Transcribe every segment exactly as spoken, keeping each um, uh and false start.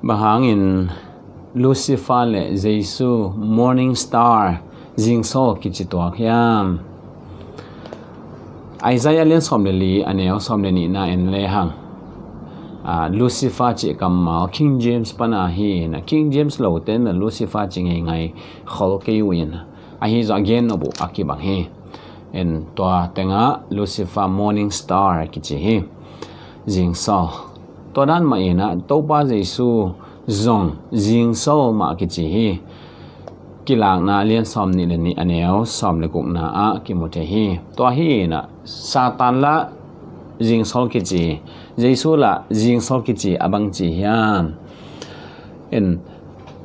Bang hangin Lucifer le Jesu morning star, zingsawl kici tuak hiam? Isaiah lian sawm le li a neu sawm le nihna en lehang, a, Lucifer cih kammal King James pana hi na, King James lote na Lucifer ci ngeingai khol kei uh in, ahi zong a gen nop uh a kibang hi. En tua tengah Lucifer morning star kici hi. Zingsawl. Tua dan mah inah Topa Jesu zong zingsawl mah kici hi. Kilakna lian sawm nih le nih a neu sawm le gukna ah kimu thei hi. Tua hi inah Satan lah zingsawl kici, Jesu lah zingsawl kici a bang ci hiam? En,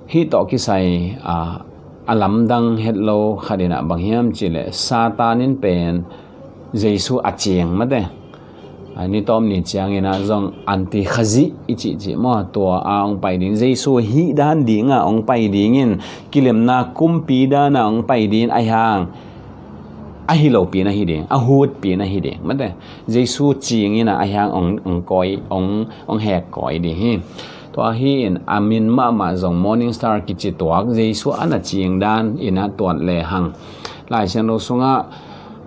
hih tawh kisai a, a lamdang hetlo khat inah bang hiam cihleh Satan in pen Jesu a ciing mate. A, ni tawm ni cianginah zong anti Khazih i cihcih maw, tua a hong pai ding, Jesu hih dan dinga hong pai dingin, kilemna kumpi dana hong pai dingin, ahi hang a hi lopi na hi ding, a hutpi na hi ding mate. Jesu ciing inah ahi hang hong, hong kawi, hong, hong hek kawi ding hi. Tua hi in a min mahmah zong morning star kici tuak, Jesu a na ciing dan inah tuat lehang Lai Siangtho sungah,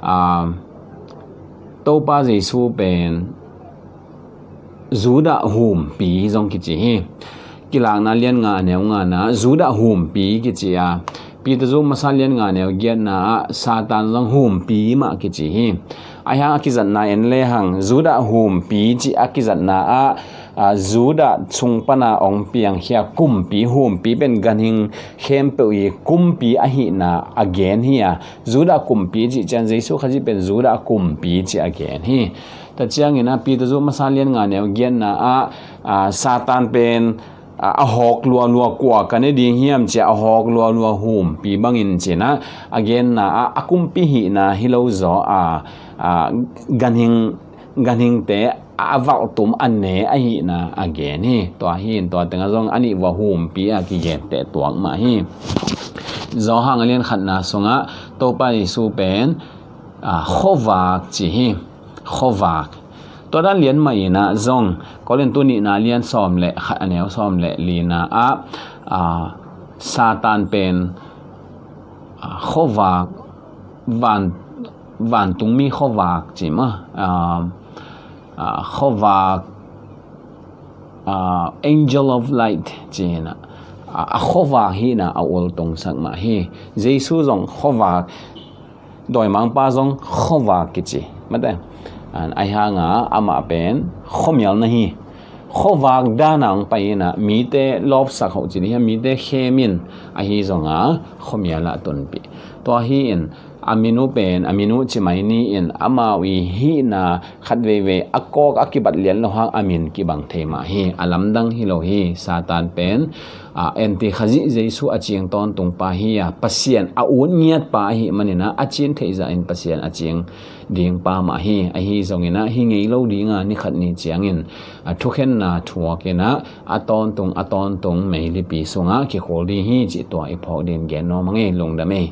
a, Topa Jesu pen Judah humpi zong kici hi. Kilakna lian nga a neu ngana Judah humpi kici a, Peter zu masa lian nga a neu giatna ah Satan zong humpi mah kici hi. Ahi hang a kizatna en lehang Judah humpi cih a kizatna ah, a, Judah sung pana hong piangkhia kumpi, humpi pen ganhing khempeuh i kumpi ahihna a gen hi a, Judah kumpi cih ciang Jesu Khazih pen Judah kumpi cih a gen hi. Tua ciangin a Peter zu masa lian nga neu giatna ah, a, Satan pen, a, a hawk lualua kua ka ne ding hiam cia a hawk lualua humpi bangin cinah a genna ah a kumpi hihna hi lo zaw a, a, ganhing, ganhingte a valhtum a ne ahihna a gen hi. Tua hi in tua tengah zong a nih vua humpi a kigenteh tuak mah hi. Johan a lian khatna sungah Topa Jesu pen, a, khuavak ci hi. Khuavak. Tua dan lian mah inah zong Korintu nihna lian sawm le khat a neu sawm le lina ah, a, Satan pen, a, khuavak, van, vantungmi khuavak ci mah, a, a, khuavak, a, angel of light ci inah, a, a khuavak hihna a ultungsak mah hi. Jesu zong khuavak, dawimangpa zong khuavak kici mate. Ahi hanga amah pen khuamial na hi. Khuavak dana hong pai inah mite lawpsak hoh ci dih hiam, mite khem in, ahi zonga khuamial ah tunpih. Tua hi in a min uh pen, a min uh ci mai ni in, amau i hihna khat veivei a kawk a kibat lian lo hang a min kibang thei mah hi. A lamdang hi lo hi. Satan pen, a, anti Khazih Jesu a ciing tawntungpa hi a, Pasian a ut ngiatpa ahih maninah a cin theihzah in Pasian a ciing dingpa mah hi. Ahi zonginah hi ngei lo dinga ni khat ni ciangin a thukhenna thuak inah a tawntung, a tawntung meilipi sungah kikhul ding hi cih tua i phawk ding gen nuam a ngei. Lungdam ei.